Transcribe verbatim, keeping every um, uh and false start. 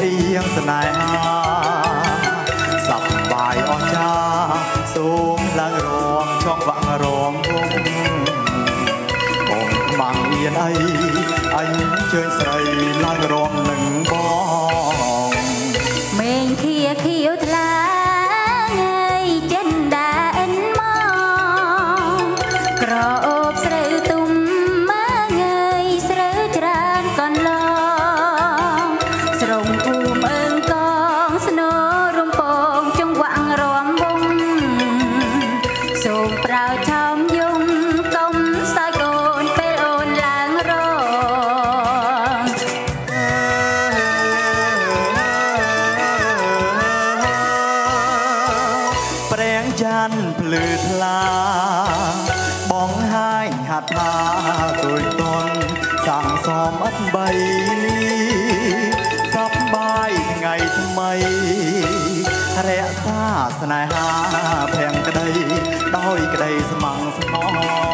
เอียงสนายหา สับบ่ายอ่อนช้า สูงลางรอง ช่องวังรอง องค์มังเอียนไอ อันเชิญใส่ลางรองหนึ่งบ้อง เมงเขียวเขียวทลาเงย เจนดาเอ็นมอง กรอบเสรอตุ้มมาเงย เสรอจรานก่อนลอง สรงภูมิเอิงกอง สโนรุมปอง จงหวังรวมวง ส่งเปล่าชมยง กลมสายโกน เป็นโอนลางรอง แปลงจันทร์พลือทลา บ้องหายหัดพา โดยตน สั่งซ้อมอันใบนี้ สับบายไงทำไม แระซาสนายหา แพงกระได ด้อยกระไดสมังสมอง